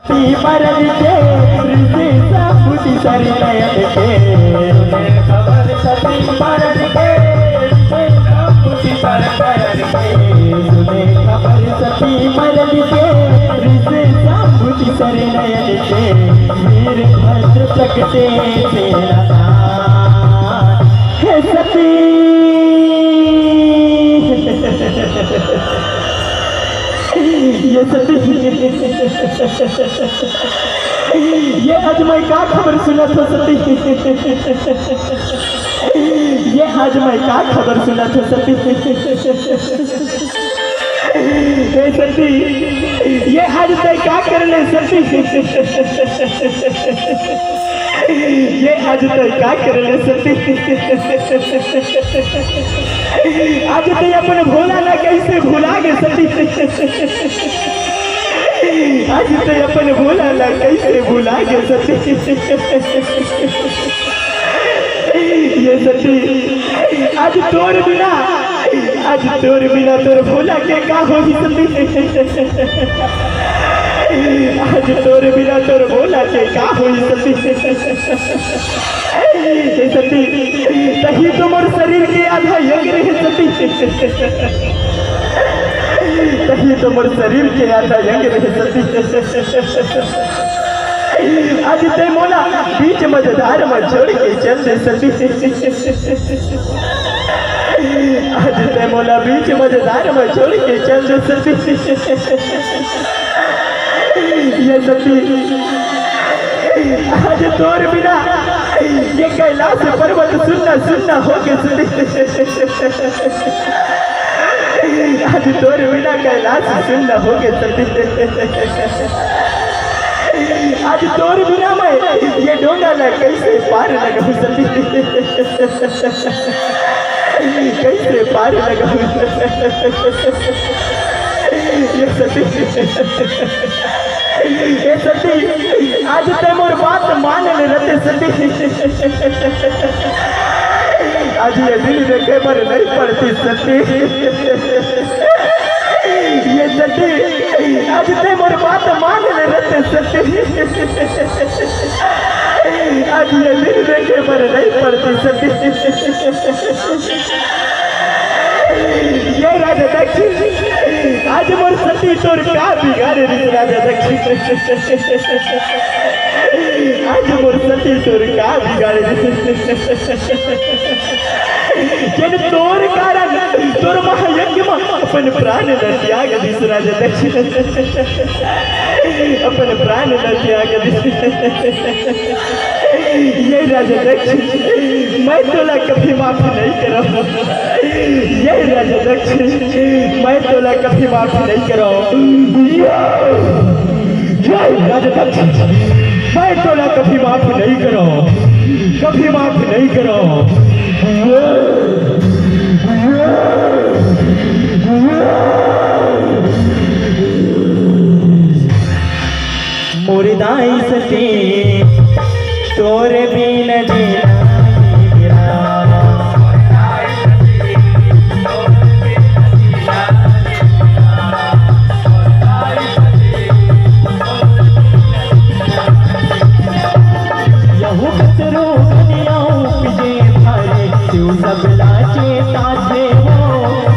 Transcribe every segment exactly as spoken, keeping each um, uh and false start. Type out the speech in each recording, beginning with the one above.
सती मरन के, ऋषि शंभु तीसर नयन के। खबर सती मरन के, ऋषि शंभु तीसर नयन के। सुने खबर सती मरन के, ऋषि शंभु तीसर नयन के। वीरभद्र प्रगटे सेना हे सती। ये सती, ये आज मैं का खबर सुनत हों सती। ये आज मैं का खबर सुनत हों सती। हे सती, ये आज तैं का कर ले सती। ये आज तैं का कर ले सती। आज तैं अपन भोला ला कइसे भुला गे सती। आज तैं अपन भोला ला कइसे भुला गे सती। ये सती, आज तोर बिना, आज तोर बिना तोर भोला के का होही सती। आज तोर बिना तोर भोला के का होही सती। हे सती, तहीं तो मोर शरीर के आधा अंग रहे सती। तहीं तो मोर शरीर के आधा अंग रहे सती। आज तैं मोला बीच मझधार म छोड़ के चल दे सती। आज तैं मोला बीच मझधार म छोड़ के चल दे सती। ये सती, आज तोर बिना ये कैलाश पर्वत सुन्ना सुन्ना हो गे सती। आज तोर बिना कैलाश सुन्ना हो गे सती। आज तोर बिना मैं ये डोंगा ला कइसे पार लगाहूं सती। कइसे पार लगाहूं। ये सती, ये सती, आज तैं मोर बात मान ले रते सती। आज ये दिन देखे बर नहीं पड़ती सती। ये सती, आज तैं मोर बात मान ले रते सती। आज ये दिन देखे बर नहीं पड़ती सती। ये राजा दक्ष, आज मोर सती तोर का बिगाड़े रिस राजा दक्ष। आज मोर सती तोर का बिगाड़े रिस। जेन तोर कारण तोर महायज्ञ म अपन प्राण ल त्याग दिस राजा दक्ष। अपन प्राण ल त्याग दिस। ये राजा दक्ष, मैं तोला कभी माफ नहीं करव। ये राजा दक्ष, मैं तोला कभी माफ नहीं करव। ये राजा दक्ष, मैं तोला कभी माफ नहीं करव, कभी माफ नहीं करव। मोर दाई सती, तोर बिन जीना नहीं मेरा। यहू कचरू दुनिया उपजे भारी, तू सब लाचे ताके हो,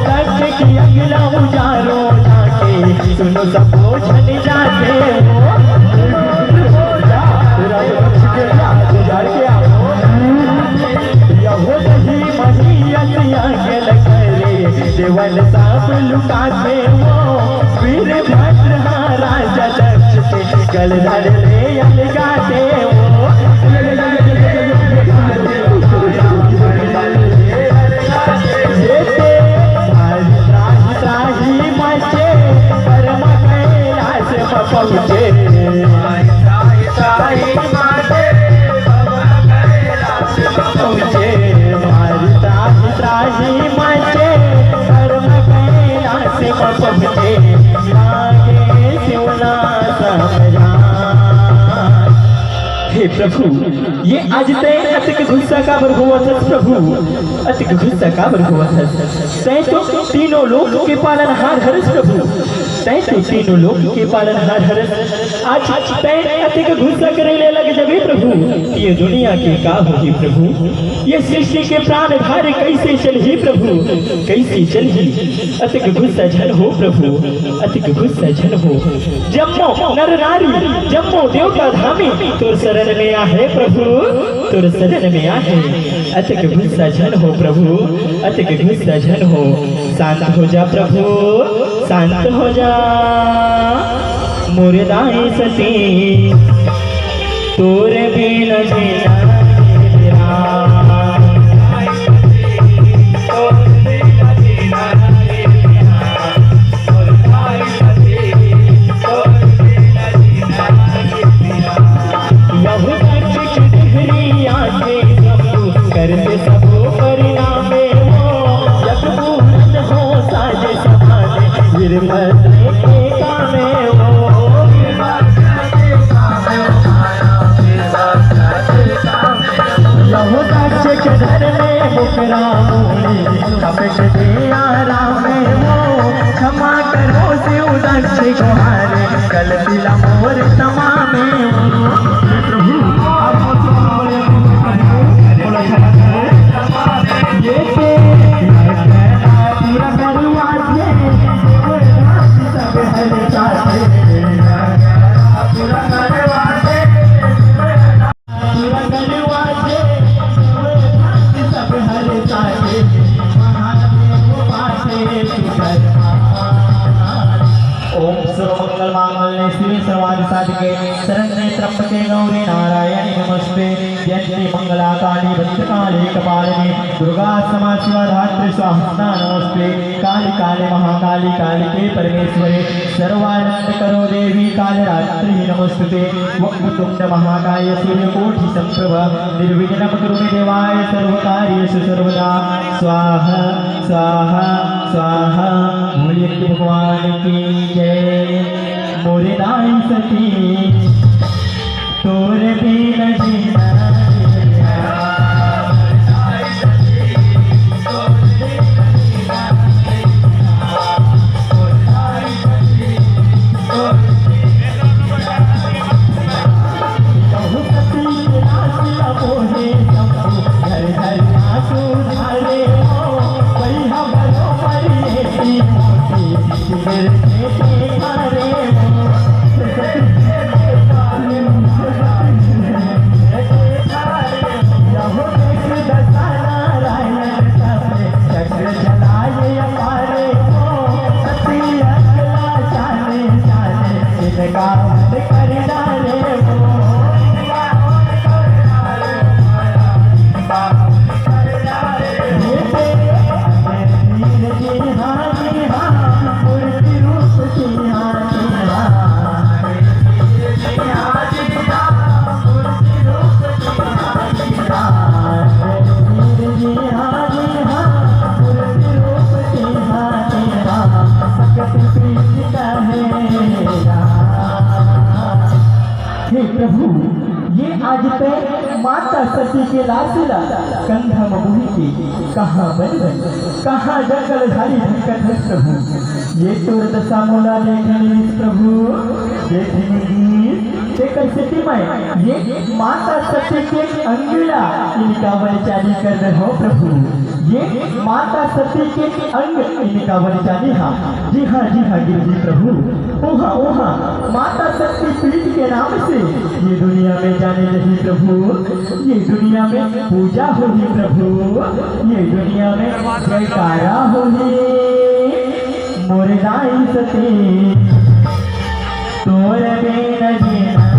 तक की अगला उजारो जाके, सुनो सब झन जाके हो। राम लक्ष्मण के लाज उजाड़ के आओ। यहू दही मही असिया के लगे रे, देवन सब लुका के हो। वीरभद्र हा राजा दक्ष के गल धर ले अलगा दे हो। देते भाई त्राहि त्राहि मचे, परम कैलाश म पहुँचे। पहुँचे, भाई त्राहि त्राहि मचे, परम कैलाश म पहुँचे। लागे सिवना समझा। हे प्रभु, ये आज तैं अतिक गुस्सा काबर होवत हस प्रभु? अतिक गुस्सा काबर होवत हस? तैं तो तीनों लोक के पालनहार हरस प्रभु। तैं तो तीनों लोक के पालनहार हरस, आज तैं अतेक गुस्सा करे ले लग जबे प्रभु, ये दुनिया के का होही प्रभु? ये सृष्टि के प्राणधारी कइसे चलही प्रभु, कइसे चलही? अतेक गुस्सा झन हो प्रभु, अतेक गुस्सा झन हो। जम्मो नर नारी, जम्मो देवता धामी, तोर शरण में आहे प्रभु, तोर शरण में आहे। अतेक गुस्सा झन हो प्रभु, अतेक गुस्सा झन हो। शांत हो जा प्रभु, शांत हो जा। मोर दाई सती, तोर बिन जीना यहू तक डहरी आके सबू करते सबू परिणामे वो। जब पूरन हो साज समान निर्मल के कामे वो। यहू तक डहर में मुकरा मूली कपट दे आरामे वो। क्षमा करो शिव दक्ष गुहारे, गलती ला मोर तमामे हो। हे प्रभु, आप बहुत बड़े प्रभु, बोला क्षमा करो। ये तो पूरा करुआ थे, सब हर जाते। पूरा करुआ थे। ओम सर्वमंगल मांगल्ये शिवे सर्वार्थ साधिके शरण्ये त्र्यंबके गौरी नारायणी नमस्ते। जयंती मंगला काली भद्रकाली कपालिनी दुर्गा क्षमा शिवा धात्री स्वाहा नमस्ते। काली काली महाकाली कालिके परमेश्वरे सर्वानंद करो देवी कालरात्रि नमोस्तुते। वक्रतुंड महाकाय सूर्यकोटि संप्रभ निर्विघ्नं कुरु मे देवाय सर्वकार्येषु सर्वदा। स्वाहा स्वाहा स्वाहा। बोलिए भगवान की जय। मोरे दाई सती तोर बिन जीना हे प्रभु, ये आज तैं माता सती के लाश ला कंधा म बोही के कहाँ बन बन, कहाँ जंगल झाड़ी भटकत हस प्रभु। ये तोर दशा मोला देखने गिस प्रभु, देखने गिस। तेकर सेती मैं ये माता सती के अंग ला इनका बलिदानी कर दे हो प्रभु। ये माता सती के अंग इनका बलिदानी हा। जी हाँ, जी हाँ, गिरही प्रभु। ओहा, ओहा, माता शक्ति पीठ के नाम से ये दुनिया में जाने लगी प्रभु। ये दुनिया में पूजा होही प्रभु। ये दुनिया में जयकारा होही। मोर दाई सती तोर बिन जीना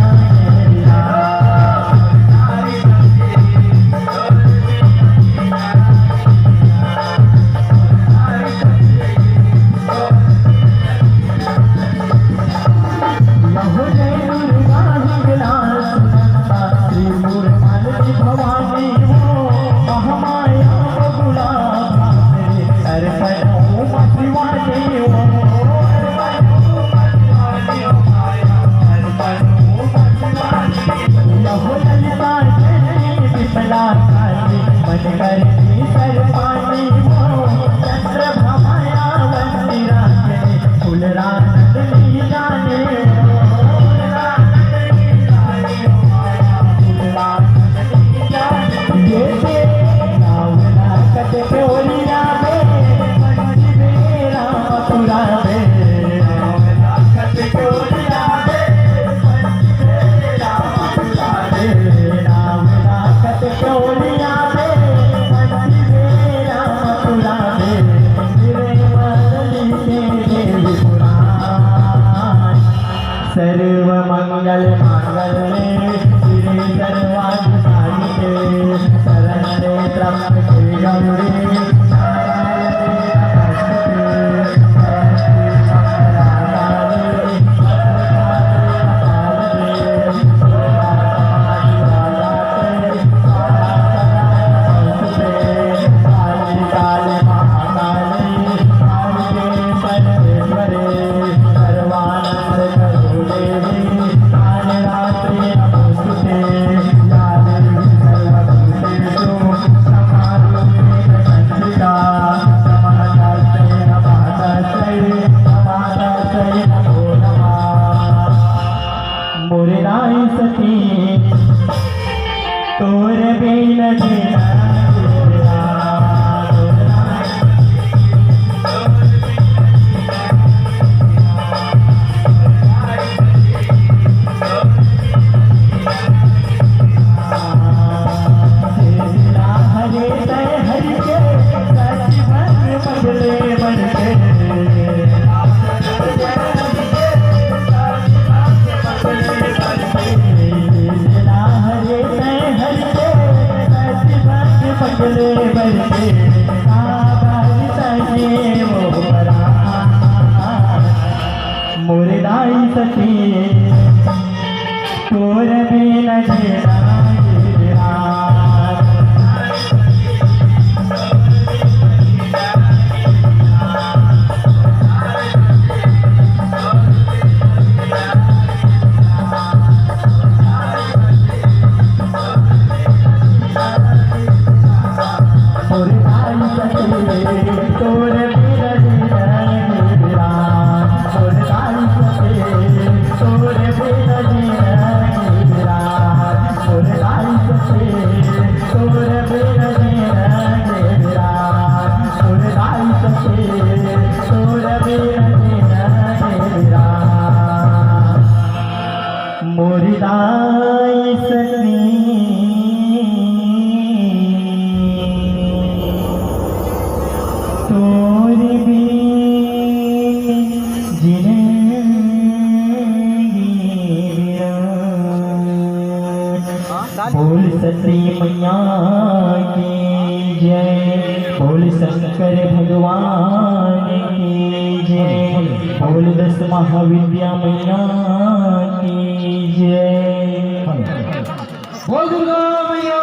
मंगल मांगल्ये शिवे सर्वार्थ साधिके शरण्ये त्र्यंबके गौरी नारायणी नमोस्तुते। मोरे दाई सती तोर बिन जीना जीना। हरे तय हरि के सच बन बदले बन के। मोरे दाई सती तोर बिन जीना जीना। मोरी दाई सती तोर बिन जिनगी बिरान। बोल सती मैया की जय, बोल शंकर भगवान की जय, बोल दस महाविद्या मैया की जय। बोल दुर्गा मैया